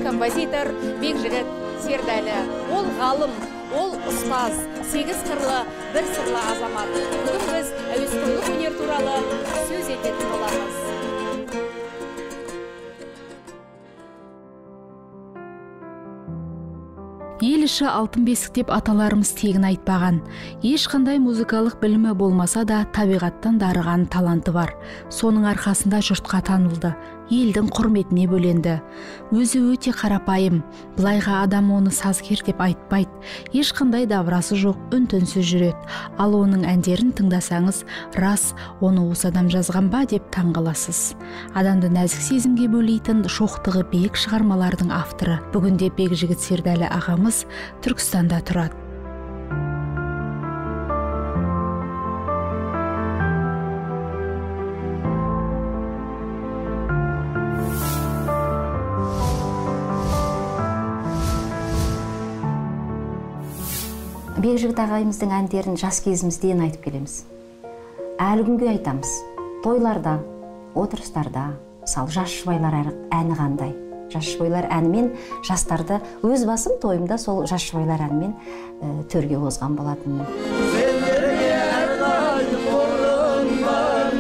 Композитор Бекжігіт Сердәлі. Ол ғалым, ол ұстаз, 8 қырлы, бір сырлы азамат. Бүгін біз әуесқойлық өнер туралы сөз ететін боламыз. Ел іші алтын бесік деп аталарымыз тегін айтпаған. Ешқандай музыкалық білімі болмаса да табиғаттан дарыған таланты бар. Соның арқасында жұртқа танылды, елдің құрметіне бөленді. Өзі өте қарапайым, былайға адам оны сазгер деп айтпайды. Ешқандай дабырасы жоқ, үн-түнсіз жүреді. Ал оның әндерін тыңдасаңыз, рас, оны осы адам жазған ба деп таңғаласыз. Адамды нәзік сезімге бөлейтін шоқтығы биік шығармалардың авторы. Бүгінде Бекжігіт Сердәлі ағамыз Түркістанда тұрады. Бекжігіт ағайымыздың әндерін жас кезімізден айтып келеміз. Әлі күнге айтамыз. Тойларда, отырыстарда, мысалы, жас жұбайлар әні қандай. Жас жұбайлар әнімен жастарды өз басым тойымда сол жас жұбайлар әнімен төрге озған болатынмын. Сендерге әрдайым орын бар,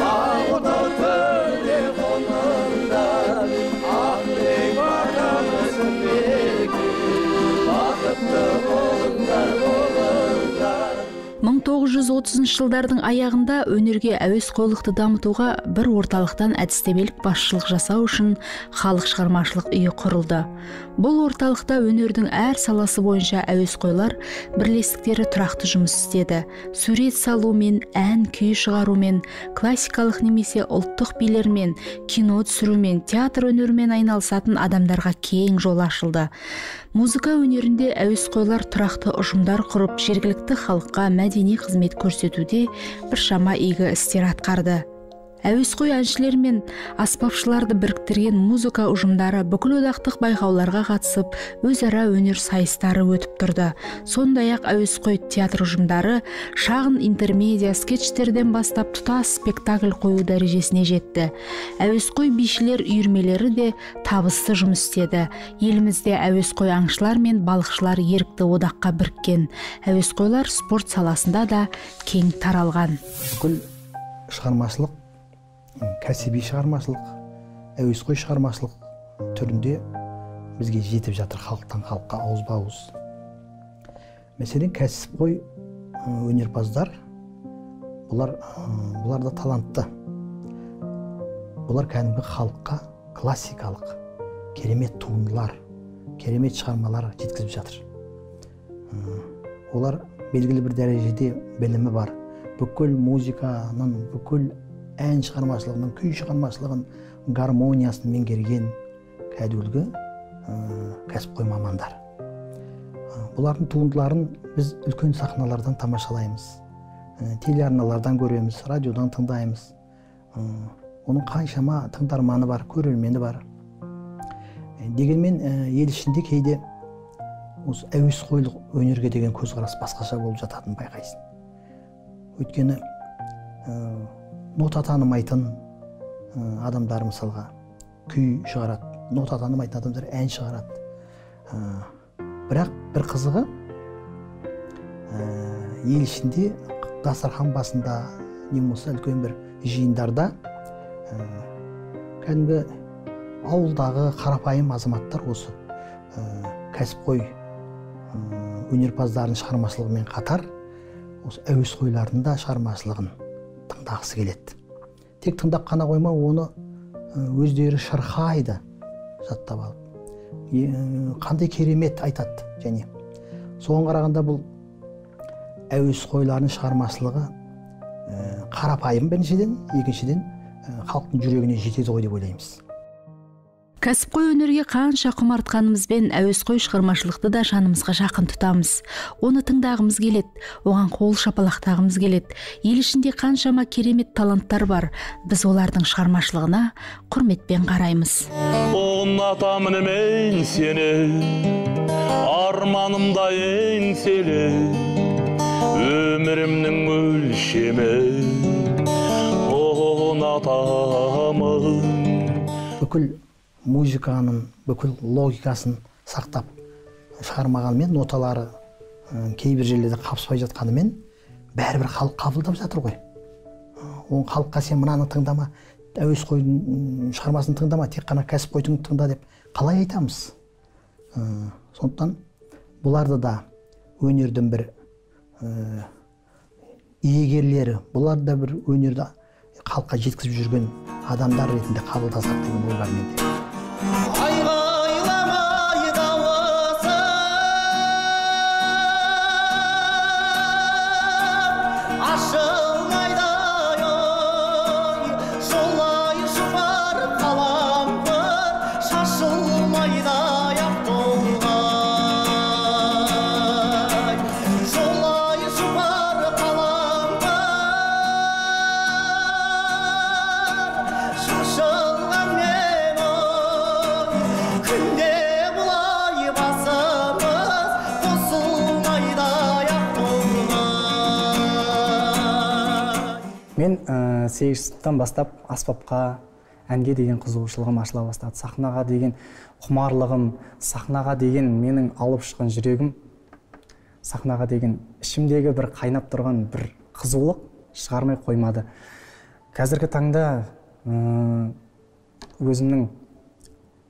ақ отау төрде қоныңдар, ақ тілек батамыз береке, бақытты болыңдар, болыңдар. 1930 жылдардың аяғында өнерге әуесқойлықты дамытуға бір орталықтан әдістемелік басшылық жасау үшін халық шығармашылық үйі құрылды. Бұл орталықта өнердің әр саласы бойынша әуесқойлар бірлестіктері тұрақты жұмыс істеді. Сурет салумен, ән, күй шығарумен, классикалық немесе ұлттық билермен, кино түсірумен, театр өнерімен айналысатын адамдарға кең жол ашылды. Музыка өнерінде әуесқойлар тұрақты ұжымдар құрып, жергілікті халыққа мәдени қызмет көрсетуде біршама игі істер атқарды. Әуесқой әншілер мен аспапшыларды біріктірген музыка ұжымдары бүкіл одақтық байқауларға қатысып, өзара өнер сайыстары өтіп тұрды. Сондай-ақ әуесқой театр ұжымдары шағын интермедиа скетчтерден бастап тұтас спектакль қою дәрежесіне жетті. Әуесқой бишілер үйірмелері де табысты жұмыс істеді. Елімізде әуесқой аңшылар мен балықшылар ерікті одаққа біріккен. Әуесқойлар спорт саласында да кең таралған. Бүкіл шығармашылық, кәсіби шығармашылық, әуесқой шығармашылық түрінде бізге жетіп жатыр халықтан халыққа ауызба-ауыз. Мәселен, кәсіпқой өнерпаздар, бұлар да талантты. Бұлар кәдімгі халыққа классикалық керемет туындылар, керемет шығармалар жеткізіп жатыр. Олар белгілі бір дәрежеде білімі бар. Бүкіл музыканың, бүкіл ән шығармашылығының, күй шығармашылығын, гармониясын меңгерген кәдімгі кәсіпқой мамандар. Бұлардың туындыларын біз үлкен сахналардан тамашалаймыз, телеарналардан көреміз, радиодан тыңдаймыз. Оның қаншама тыңдарманы бар, көрермені бар. Дегенмен ел ішінде кейде осы әуесқойлық өнерге деген көзқарас басқаша болып жататынын байқайсың. Өйткені нота танымайтын адамдар мысалға күй шығарады, нота танымайтын адамдар ән шығарады. Бірақ бір қызығы, ел ішінде дастархан басында не болмаса үлкен бір жиындарда кәдімгі ауылдағы қарапайым азаматтар осы кәсіпқой өнерпаздардың шығармашылығымен қатар осы әуесқойлардың да шығармашылығын тыңдағысы келеді. Тек тыңдап қана қоймай, оны өздері шырқайды, жаттап алып. Қандай керемет айтады және. Соған қарағанда бұл әуесқойлардың шығармашылығы қарапайым біріншіден, екіншіден халықтың жүрегіне жетеді ғой деп ойлаймыз. Кәсіпқой өнерге қанша құмартқанымызбен әуесқой шығармашылықты да жанымызға жақын тұтамыз. Оны тыңдағымыз келеді, оған қол шапалақтағымыз келеді. Ел ішінде қаншама керемет таланттар бар. Біз олардың шығармашылығына құрметпен қараймыз. Ұнатамын мен сені, арманымда еңселі, өмірімнің өлшемі, ұнатамын. Бүкіл музыканың бүкіл логикасын сақтап шығармағанымен, ноталары кейбір жерлерде қабыспай жатқанымен, бәрібір халық қабылдап жатыр ғой. Оның халыққа сен мынаны тыңдама, әуесқойдың шығармасын тыңдама, тек қана кәсіпқойдың тыңда деп қалай айтамыз? Сондықтан бұларды да өнердің бір иегерлері, бұлар да бір өнерді халыққа жеткізіп жүрген адамдар ретінде қабылдасақ деген ой бар менде. Айғайламай дауысы, ашылмайдай ой, жолай жұпар қалампыр, шашылмайдай ақ толғай. Жолай жұпар қалампыр, шашылғанмен ой, күнде бұлай басымыз қосылмайдай ақ толғай. Мен 8 сыныптан бастап аспапқа, әнге деген қызығушылығым ашыла бастады. Сахнаға деген құмарлығым, сахнаға деген менің алып шыққан жүрегім, сахнаға деген ішімдегі бір қайнап тұрған бір қызулық шығармай қоймады. Қазіргі таңда өзімнің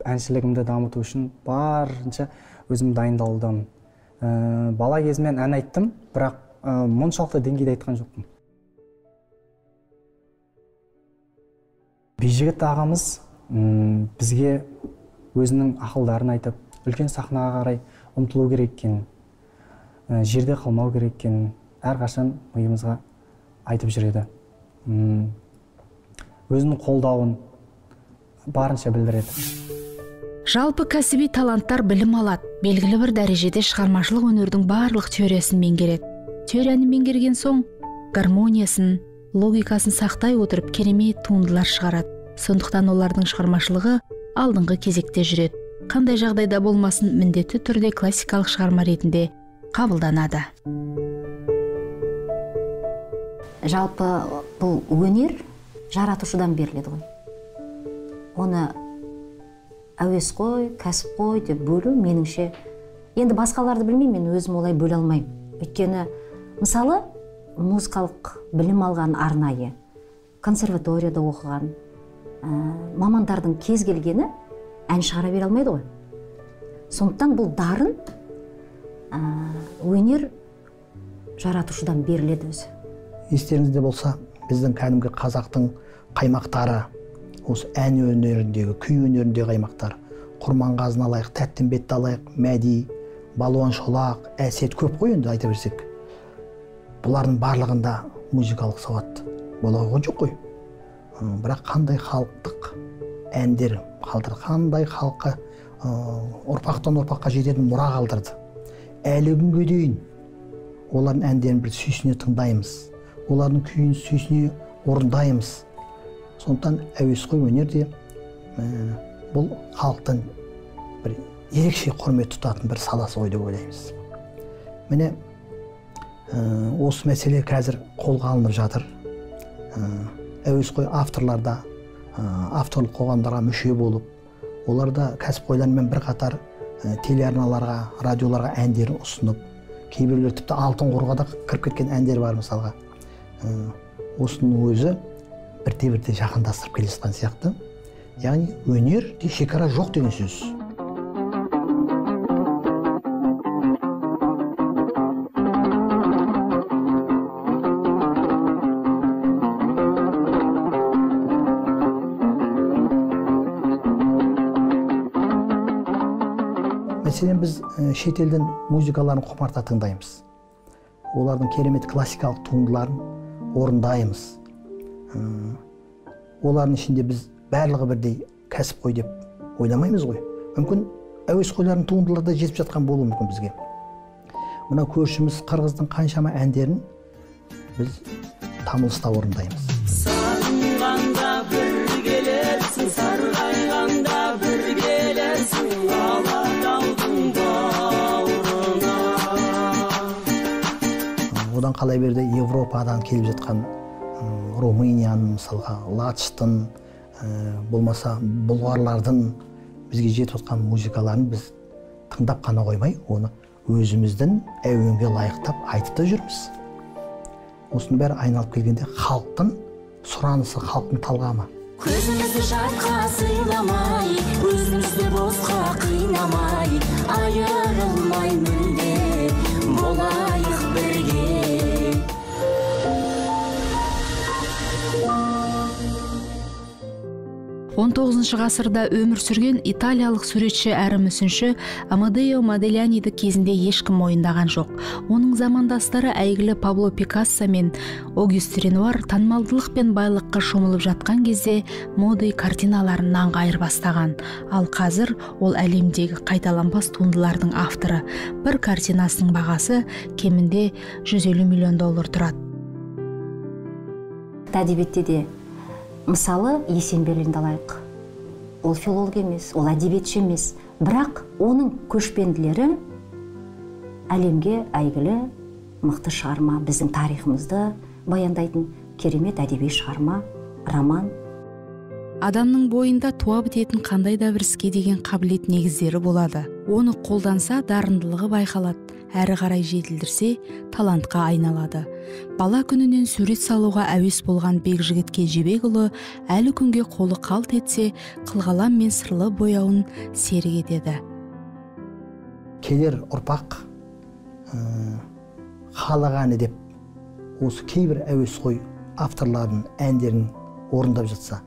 әншілігімді дамыту үшін барынша өзім дайындалудамын. Бала кезімнен ән айттым, бірақ мұншалықты деңгейде айтқан жоқпын. Бижігіт ағамыз бізге өзінің ақылдарын айтып, үлкен сахнаға қарай ұмтылу керек екенін, жерде қалмау керек екенін әрқашан миымызға айтып жүреді. Өзінің қолдауын барынша білдіреді. Жалпы кәсіби таланттар білім алады, белгілі бір дәрежеде шығармашылық өнердің барлық теориясын меңгереді. Теорияны меңгерген соң гармониясын, логикасын сақтай отырып керемет туындылар шығарады. Сондықтан олардың шығармашылығы алдыңғы кезекте жүреді. Қандай жағдайда болмасын міндетті түрде классикалық шығарма ретінде қабылданады. Жалпы бұл өнер жаратушыдан беріледі ғой. Оны әуесқой, кәсіпқой деп бөлу меніңше, енді басқаларды білмеймін, мен өзім олай бөле алмаймын. Өйткені мысалы музыкалық білім алған арнайы, консерваторияда оқыған мамандардың кез келгені ән шығара бере алмайды ғой. Сондықтан бұл дарын өнер жаратушыдан беріледі өзі. Естеріңізде болса, біздің кәдімгі қазақтың қаймақтары, осы ән өнеріндегі, күй өнеріндегі қаймақтар, Құрманғазыны алайық, Тәттімбетті алайық, Мәди, Балуан Шолақ, Әсет көп қой енді айта берсек. Бұлардың барлығында музыкалық сауат бола қойған жоқ қой. Бірақ қандай халықтық әндер қалдырды, қандай халыққа ұрпақтан ұрпаққа жететін мұра қалдырды. Әлі күнге дейін олардың әндерін бір сүйсіне тыңдаймыз, олардың күйін сүйсіне орындаймыз. Сондықтан әуесқой өнер де бұл халықтың бір ерекше құрмет тұтатын бір саласы ғой деп ойлаймыз. Міне, осы мәселе қазір қолға алынып жатыр. Әуесқой авторларда, авторлық қоғамдарға мүше болып, олар да кәсіпқойлармен бір қатар телеарналарға, радиоларға әндерін ұсынып, кейбіреулер тіпті алтын қорға да кіріп кеткен әндер бар мысалға. Осының өзі бірте-бірте жақындастырып келе жатқан сияқты. Яғни өнерде шекара жоқ деген сөз. Мәселен, біз шетелдің музыкаларын құмарта тыңдаймыз. Олардың керемет классикалық туындыларын орындаймыз. Олардың ішінде біз барлығы бірдей кәсіпқой деп ойламаймыз ғой. Мүмкін әуесқойлардың туындылары да жетіп жатқан болуы мүмкін бізге. Мына көршіміз қырғыздың қаншама әндерін біз тамылыста орындаймыз. Сағынғанда бір келерсің, сарғайғанда бір келерсің, Алатаудың бауырына. Одан қалай берді Европадан келіп жатқан Румынияның, мысалға, Латыштың, болмаса бұлғарлардың бізге жетіп жатқан музыкаларын біз тыңдап қана қоймай, оны өзіміздің әуенге лайықтап айтып та жүрміз. Осының бәрі айналып келгенде халықтың сұранысы, халықтың талғамы. Көзімізді жатқа сыйламай, өзімізді босқа қинамай, айырылмай мүлде болайық бірге. Он тоғызыншы ғасырда өмір сүрген италиялық суретші әрі мүсінші Амадео Модильяниді кезінде ешкім мойындаған жоқ. Оның замандастары әйгілі Пабло Пикассо мен Огюст Ренуар танымалдылық пен байлыққа шомылып жатқан кезде Моди картиналарын нанға айырбастаған. Ал қазір ол әлемдегі қайталанбас туындылардың авторы. Бір картинасының бағасы кемінде 150 миллион доллар тұрады. Әдебиетте де мысалы Есенберлинді алайық. Ол филолог емес, ол әдебиетші емес, бірақ оның көшпенділері әлемге әйгілі мықты шығарма, біздің тарихымызды баяндайтын керемет әдеби шығарма, роман. Адамның бойында туа бітетін қандай да бір іске деген қабілет негіздері болады. Оны қолданса дарындылығы байқалады, әрі қарай жетілдірсе талантқа айналады. Бала күнінен сурет салуға әуес болған Бекжігіт Кенжебекұлы әлі күнге қолы қалт етсе, қылқалам мен сырлы бояуын серік етеді. Келер ұрпақ халық әні деп осы кейбір әуесқой авторлардың әндерін орындап жатса,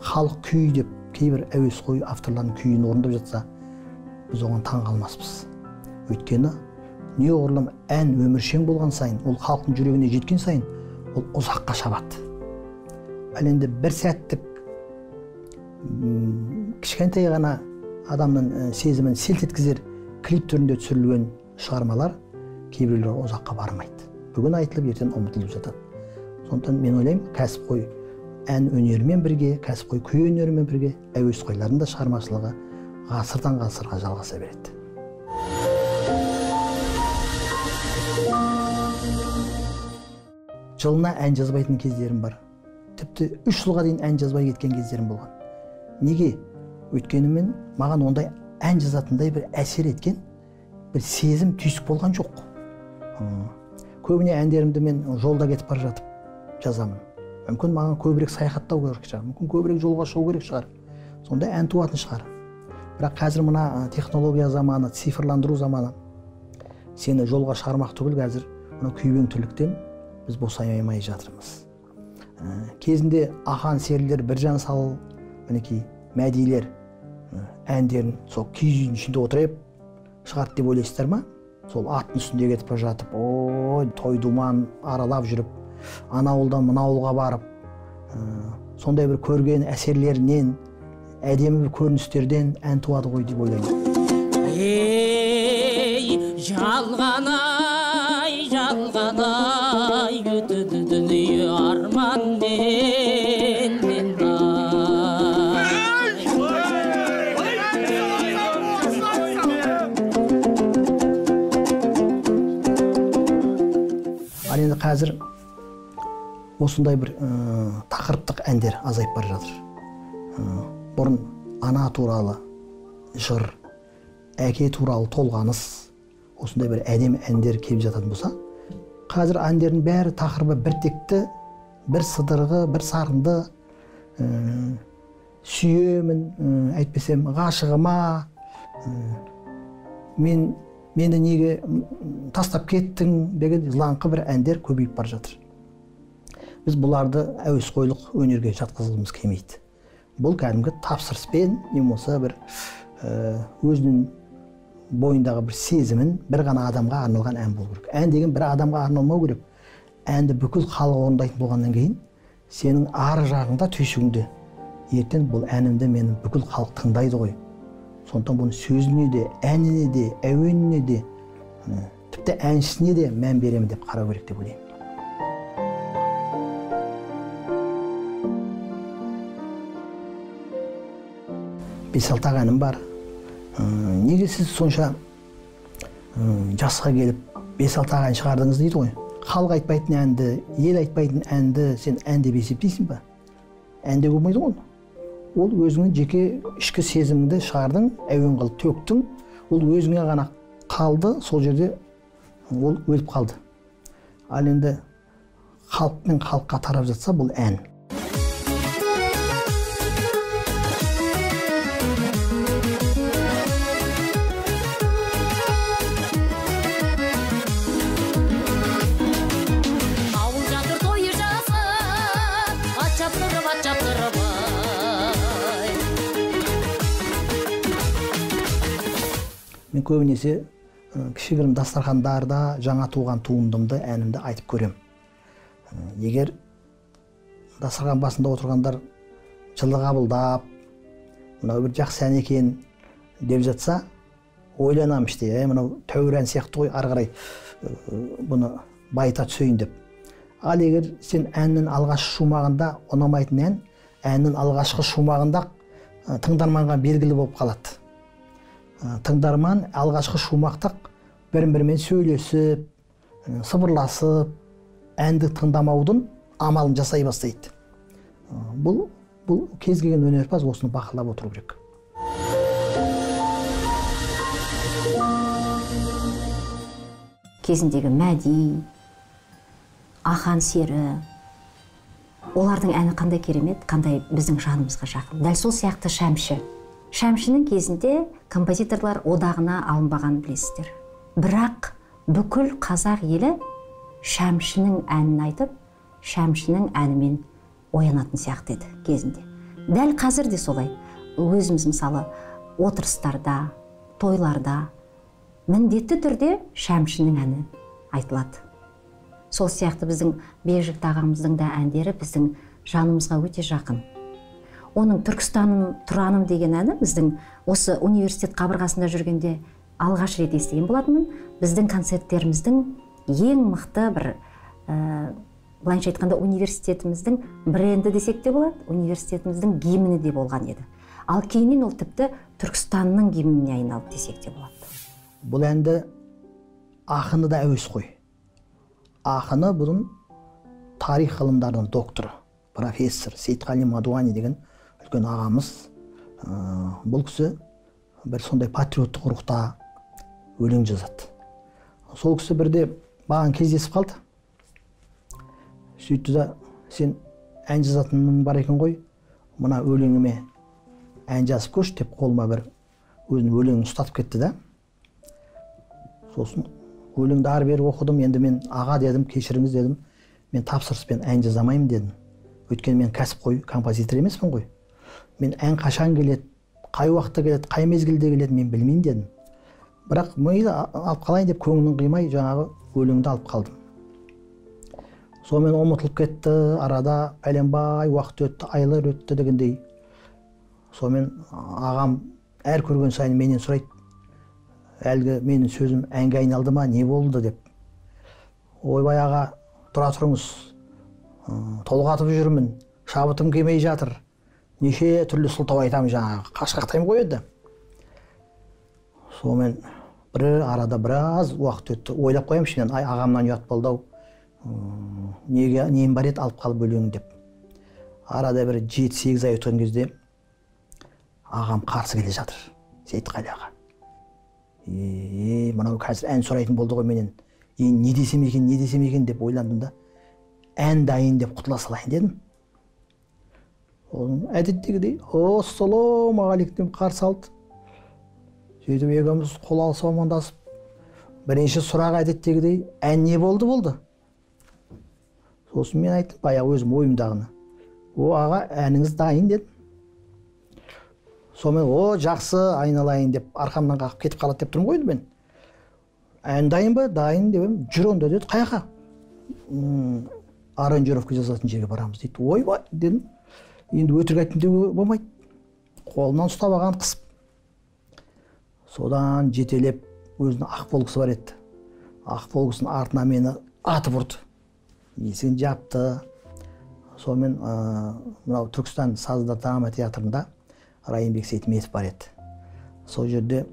халық күйі деп кейбір әуесқой авторлардың күйін орындап жатса, біз оған таң қалмаспыз. Өйткені неғұрлым ән өміршең болған сайын, ол халықтың жүрегіне жеткен сайын, ол ұзаққа шабады. Ал енді бір сәттік кішкентай ғана адамның сезімін селт еткізер клип түрінде түсірілген шығармалар кейбіреулер ұзаққа бармайды. Бүгін айтылып, ертең ұмытылып жатады. Сондықтан мен ойлаймын, кәсіпқой ән өнерімен бірге, кәсіпқой күй өнерімен бірге әуесқойлардың да шығармашылығы ғасырдан ғасырға жалғаса береді. Жылына ән жазбайтын кездерім бар. Тіпті 3 жылға дейін ән жазбай кеткен кездерім болған. Неге? Өйткені мен маған ондай ән жазатындай бір әсер еткен бір сезім, түйсік болған жоқ. Көбіне әндерімді мен жолда кетіп бара жатып жазамын. Мүмкін маған көбірек саяхаттау керек шығар, мүмкін көбірек жолға шығу керек шығар. Сонда ән туатын шығар. Бірақ қазір мына технология заманы, цифрландыру заманы сені жолға шығармақ түгіл қазір мына күйбең тірліктен біз босай алмай жатырмыз. Кезінде Ақан серілер, Біржан сал, мінекей Мәдилер әндерін сол киіз үйдің ішінде отырып шығарды деп ойлайсыздар ма? Сол аттың үстінде кетіп бара жатып, ой, той думан аралап жүріп, ана ауылдан мына ауылға барып, сондай бір көрген әсерлерінен, әдемі бір көріністерден ән туады ғой деп ойлаймын. Ей, жалған ай, жалған ай, өтеді дүние арманмен мен ай. Ал енді қазір осындай бір тақырыптық әндер азайып бара жатыр. Бұрын ана туралы жыр, әке туралы толғаныс, осындай бір әдемі әндер келіп жататын болса, қазір әндердің бәрі тақырыбы бір текті, бір сыдырғы, бір сарынды, сүйемін, әйтпесем ғашығыма, мені неге тастап кеттің деген жылаңқы бір әндер көбейіп бара жатыр. Біз бұларды әуесқойлық өнерге жатқызғымыз келмейді. Бұл кәдімгі тапсырыспен, не болмаса бір өзінің бойындағы бір сезімін бір ғана адамға арналған ән болу керек. Ән деген бір адамға арналмау керек. Әнді бүкіл халық орындайтын болғаннан кейін сенің ар жағыңда, түйсігіңде ертең бұл әнімді мені бүкіл халық тыңдайды ғой. Сондықтан бұның сөзіне де, әніне де, әуеніне де, тіпті әншісіне де мән беремін деп қарау керек деп ойлаймын. Бес-алты ақ әнім бар. Неге сіз сонша жасқа келіп 5-6 ақ ән шығардыңыз дейді ғой. Халық айтпайтын әнді, ел айтпайтын әнді сен ән деп есептейсің ба? Ән деп болмайды ғой. Ол өзіңнің жеке ішкі сезіміңді шығардың, әуен қылып төктің, ол өзіңе ғана қалды, сол жерде ол өліп қалды. Ал енді халықпен халыққа тарап жатса, бұл ән. Мен көбінесе кішігірім дастархандарда жаңа туған туындымды, әнімді айтып көрем. Егер дастархан басында отырғандар жылы қабылдап, мынау бір жақсы ән екен деп жатса, ойланамын іште, мынау тәуір ән сияқты ғой, ары қарай бұны байыта түсейін деп. Ал егер сен әннің алғашқы шумағында ұнамайтын ән, әннің алғашқы шумағында тыңдарманға белгілі болып қалады. Тыңдарман алғашқы шумақтақ бірін-бірімен сөйлесіп, сыбырласып, әнді тыңдамаудың амалын жасай бастайды. Бұл кез келген өнерпаз осыны бақылап отыру керек. Кезіндегі Мәди, Ахан Сері, олардың әні қандай керемет, қандай біздің жанымызға жақын. Дәл сол сияқты Шәмші. Шәмшінің кезінде композиторлар одағына алынбағанын білесіздер. Бірақ бүкіл қазақ елі Шәмшінің әнін айтып, Шәмшінің әнімен оянатын сияқты еді кезінде. Дәл қазір де солай. Өзіміз мысалы отырыстарда, тойларда міндетті түрде Шәмшінің әні айтылады. Сол сияқты біздің Бекжігіт ағамыздың да әндері біздің жанымызға өте жақын. Оның Түркістаным, Тұраным деген әні біздің осы университет қабырғасында жүргенде алғаш рет естіген болатынмын. Біздің концерттеріміздің ең мықты бір, былайынша айтқанда, университетіміздің бренді десек те болады, университетіміздің гимні де болған еді. Ал кейіннен ол тіпті Түркістанның гимніне айналды десек те болады. Бұл әнді ақыны да әуесқой. Ақыны бұның тарих ғылымдарының докторы, профессор Сейтқали Мадуани деген үлкен ағамыз. Бұл кісі бір сондай патриоттық рухта өлең жазады. Сол кісі бірде маған кездесіп қалды. Сөйтті да, сен ән жазатының бар екен ғой, мына өлеңіме ән жазып көрші деп қолыма бір өзінің өлеңін ұстатып кетті да. Сосын өлеңді ары бері оқыдым, енді мен аға дедім, кешіріңіз дедім, мен тапсырыспен ән жазамаймын дедім. Өйткені мен кәсіпқой композитор емеспін ғой. Мен ән қашан келеді, қай уақытта келеді, қай мезгілде келеді, мен білмеймін дедім. Бірақ миды алып қалайын деп көңілін қимай жаңағы өлеңді алып қалдым. Сонымен ұмытылып кетті, арада пәленбай уақыт өтті, айлар өтті дегендей. Сонымен ағам әр көрген сайын менен сұрайды, әлгі менің сөзім әнге айналды ма, не болды деп. Ойбай аға, тұра тұрыңыз, толғатып жүрмін, шабытым келмей жатыр. Неше түрлі сылтау айтамын жаңағы, қашқақтаймын ғой енді. Сонымен бір арада біраз уақыт өтті, ойлап қоямын ішімнен, ай ағамнан ұят болды ау, Неге нем бар еді, алып қалып өлең деп. Арада бір 7-8 ай өткен кезде ағам қарсы келе жатыр, Сейітқали аға. Мынау қазір ән сұрайтын болды ғой менен. Не десем екен, не десем екен деп ойландым да, ән дайын деп құтыла салайын дедім. Оның әдеттегідей, ассалаумағалейкум деп қарсы алды. Сөйтіп екеуміз қол алысып амандасып, бірінші сұрақ әдеттегідей, ән не болды болды. Сосын мен айттым, баяғы өзім ойымдағыны. О, аға, әніңіз дайын дедім. Сонымен, о, жақсы, айналайын деп арқамнан қағып кетіп қалады деп тұрмын ғой енді мен. Ән дайын ба? Дайын деп едім. Жүр онда деді. Қаяққа? Аранжировка жазатын жерге барамыз дейді. Ойбай дедім. Енді өтірік айттым деуге болмайды. Қолынан ұстап алған қысып. Содан жетелеп өзінің ақ волгасы бар еді. Ақ волгасының артына мені атып ұрды. Есігін жапты. Сонымен мынау Түркістан сазды драма театрында Райымбек Сейтметов бар еді. Сол жерде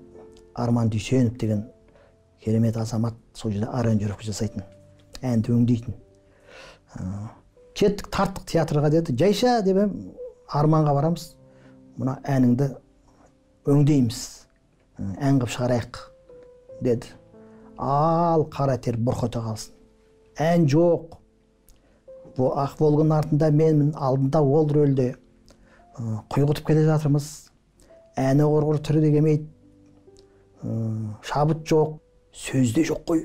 Арман Дүйсенов деген керемет азамат сол жерде аранжировка жасайтын, әнді өңдейтін. Кеттік, тарттық театрға деді. Жайша деп едім, Арманға барамыз, мына әніңді өңдейміз, ән қып шығарайық деді. Ал қара тер бұрқ ете қалсын. Ән жоқ. Бұл ақ волганың артында менмін, алдында ол рөлде. Құйғытып келе жатырмыз. Әні құрғыр түрі де келмейді. Шабыт жоқ, сөз де жоқ қой.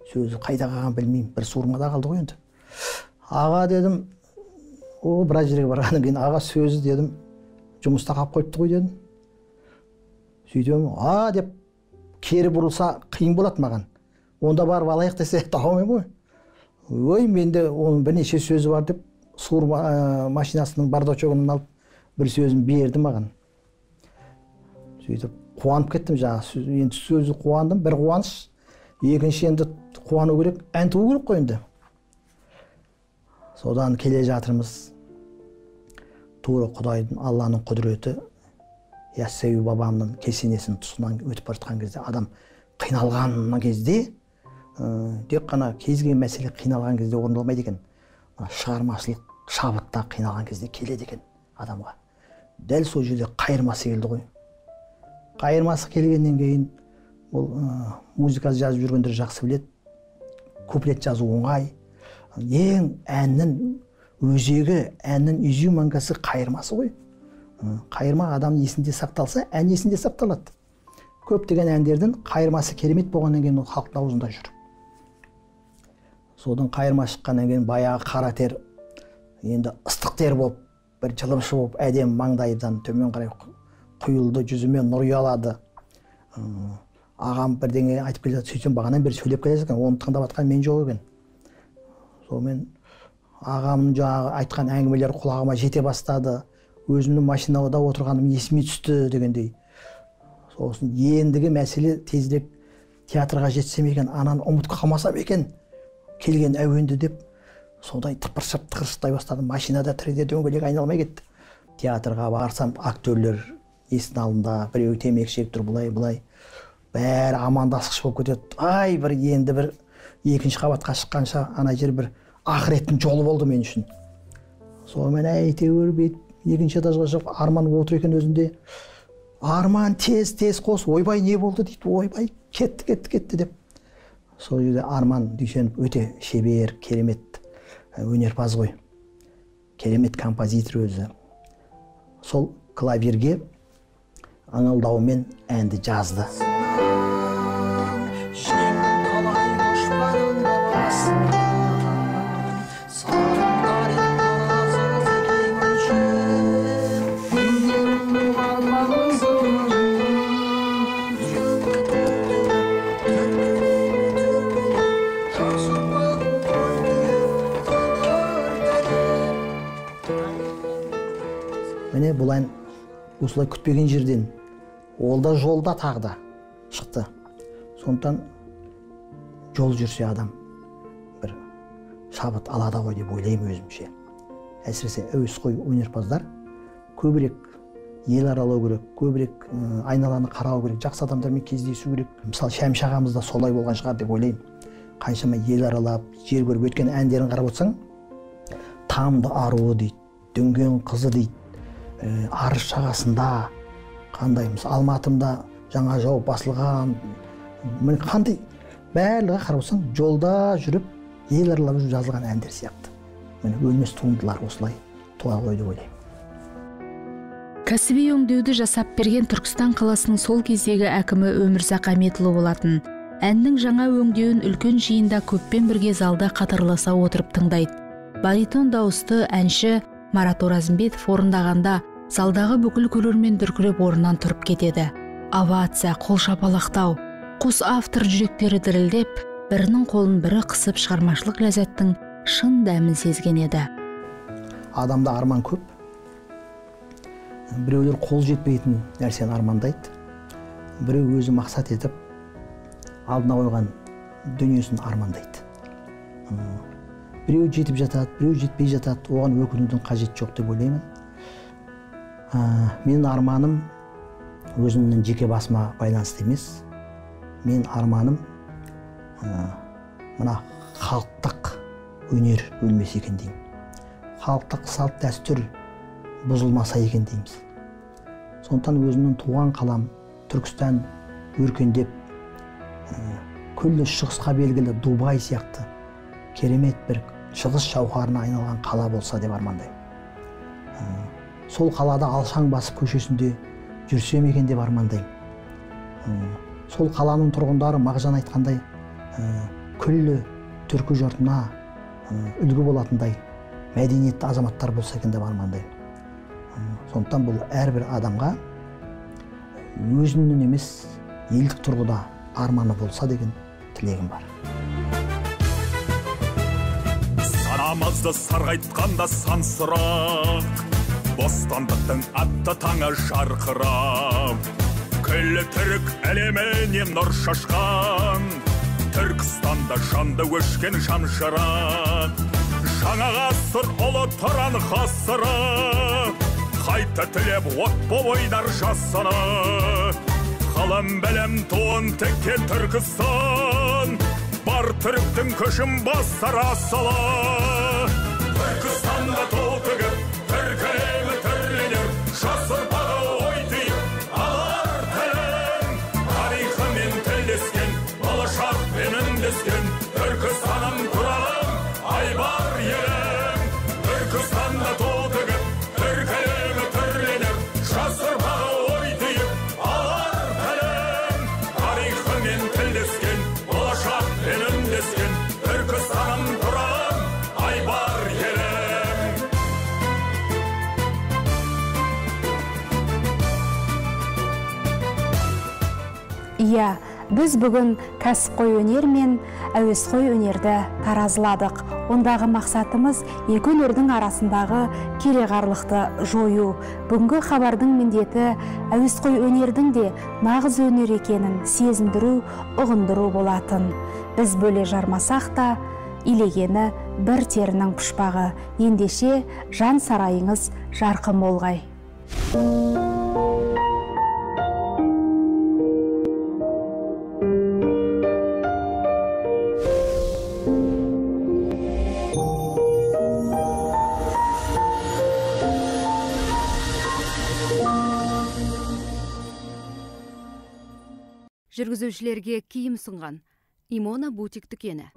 Сөзі қайда қалғанын білмеймін, бір суырмада қалды ғой енді. Аға дедім, о, біраз жерге барғаннан кейін, аға сөзі дедім, жұмыста қалып қойыпты ғой дедім. Сөйтем, а деп кері бұрылса қиын болады маған. Онда барып алайық десе, таба алмаймын ғой. Ой, менде оның бірнеше сөзі бар деп, суырма машинасының бардачогынан алып бір сөзін берді маған. Сөйтіп қуанып кеттім жаңағы. Енді сөзі қуандым, бір қуаныш. Екінші енді қуану керек, ән туу керек қой енді. Содан келе жатырмыз. Тура Құдайдың, Алланың құдіреті, Яссауи бабамның кесенесінің тұсынан өтіп бара жатқан кезде, адам қиналған кезде, тек қана кез келген мәселе қиналған кезде орындалмайды екен. Шығармашылық шабытта қиналған кезде келеді екен адамға. Дәл сол жерде қайырмасы келді ғой. Қайырмасы келгеннен кейін ол музыка жазып жүргендер жақсы біледі. Куплет жазу оңай. Ең әннің өзегі, әннің изюминкасы қайырмасы ғой. Қайырма адам есінде сақталса, ән есінде сақталады. Көптеген әндердің қайырмасы керемет болғаннан кейін ол халықтың аузында жүр. Содан қайырма шыққаннан кейін баяғы қара тер енді ыстық тер болып, бір жылымшы болып, әдемі маңдайдан төмен қарай құйылды, жүзіме нұр ұялады. Ағам бірдеңе айтып келе жатыр, сөйтсем бағанадан бері сөйлеп келе жатқан, оны тыңдап жатқан мен жоқ екен. Сонымен ағамның жаңағы айтқан әңгімелері құлағыма жете бастады. Өзімнің машинада отырғаным есіме түсті дегендей. Сосын ендігі мәселе тезірек театрға жетсем екен, ананы ұмытып қалмасам екен, келген әуенді деп сондай тыпыршып тықыршықтай бастадым. Машинада тіреде дөңгелек айналмай кетті. Театрға барсам, актерлер есінің алдында біреуі темекі шегіп тұр, былай былай, бәрі амандасқыш болып кетеді. Ай, бір енді бір екінші қабатқа шыққанша ана жер бір ақыреттің жолы болды мен үшін. Сонымен әйтеуір бүйтіп екінші этажға шығып, Арман отыр екен өзінде. Арман тез тез қос, ойбай не болды дейді, ойбай кетті кетті кетті деп. Сол жерде Арман Дүйсенов өте шебер, керемет өнерпаз ғой. Керемет композитор өзі. Сол клавирге аңылдаумен әнді жазды. Міне бұл ән осылай күтпеген жерден, ол да жолда тағы да шықты. Сондықтан жол жүрсе адам бір шабыт алады ғой деп ойлаймын өзімше. Әсіресе әуесқой өнерпаздар көбірек ел аралау керек, көбірек айналаны қарау керек, жақсы адамдармен кездесу керек. Мысалы, Шәмші ағамыз да солай болған шығар деп ойлаймын. Қаншама ел аралап, жер көріп өткен әндерін қарап отырсаң, Тамды аруы дейді, Дүнген қызы дейді, Арыс жағасында қандай, мысалы, Алматымда жаңа жауып басылған, міне қандай, барлығы қарап отырсаң, жолда жүріп, ел аралап жүріп жазылған әндер сияқты. Міне өлмес туындылар осылай туа ғой деп ойлаймын. Кәсіби өңдеуді жасап берген Түркістан қаласының сол кездегі әкімі Өмірзақ Әметұлы болатын. Әннің жаңа өңдеуін үлкен жиында көппен бірге залда қатарласа отырып тыңдайды. Баритон дауысты әнші Марат Оразымбетов орындағанда залдағы бүкіл көрермен дүркіреп орнынан тұрып кетеді. Овация, қол шапалақтау, қос автор жүректері дірілдеп, бірінің қолын бірі қысып шығармашылық ләззаттың шын дәмін сезген еді. Адамда арман көп. Біреулер қол жетпейтін нәрсені армандайды. Біреу өзі мақсат етіп, алдына қойған дүниесін армандайды. Біреу жетіп жатады, біреу жетпей жатады, оған өкінудің қажеті жоқ деп ойлаймын. Менің арманым өзімнің жеке басыма байланысты емес. Мен арманым мына халықтық өнер өлмесе екен деймін. Халықтық салт дәстүр бұзылмаса екен дейміз. Сондықтан өзімнің туған қалам Түркістан өркендеп, күллі шығысқа белгілі Дубай сияқты керемет бір шығыс жауһарына айналған қала болса деп армандаймын. Сол қалада алшаң басып көшесінде жүрсем екен деп армандаймын. Сол қаланың тұрғындары Мағжан айтқандай күллі түркі жұртына үлгі болатындай мәдениетті азаматтар болса екен деп армандаймын. Сондықтан бұл әрбір адамға өзінің емес, елдік тұрғыда арманы болса деген тілегім бар. Санамызды сарғайтқанда сан сұрақ, бостандықтың атты таңы жарқырап, күллі түрік әлеміне нұр шашқан, Түркістанда жанды өшкен шамшырақ, жаңа ғасыр ұлы Тұран ғасыры, қайта тілеп от боп ойнар жасыны, ғылым білім туын тіккен Түркістан, бар түріктің көшін басар асылы. Түркістанда ту тігіп, түркі әлемі түрленер, жас ұрпағы ой түйіп, алар тілін. Тарихымен тілдескен, болашақпен үндескен, Түркістаным Тұраным, айбар елім. Түркістанда ту тігіп, түркі әлемі түрленер, жас ұрпағы ой түйіп, алар тілін. Тарихымен тілдескен, болашақпен үндескен, Түркістаным Тұраным, айбар елім. Иә, біз бүгін кәсіпқой өнер мен әуесқой өнерді таразыладық. Ондағы мақсатымыз екі өнердің арасындағы кереғарлықты жою. Бүгінгі хабардың міндеті әуесқой өнердің де нағыз өнер екенін сезіндіру, ұғындыру болатын. Біз бөле жармасақ та, илегені бір терінің пұшпағы. Ендеше жан сарайыңыз жарқын болғай. Жүргізушілерге киім ұсынған Имона бутик дүкені.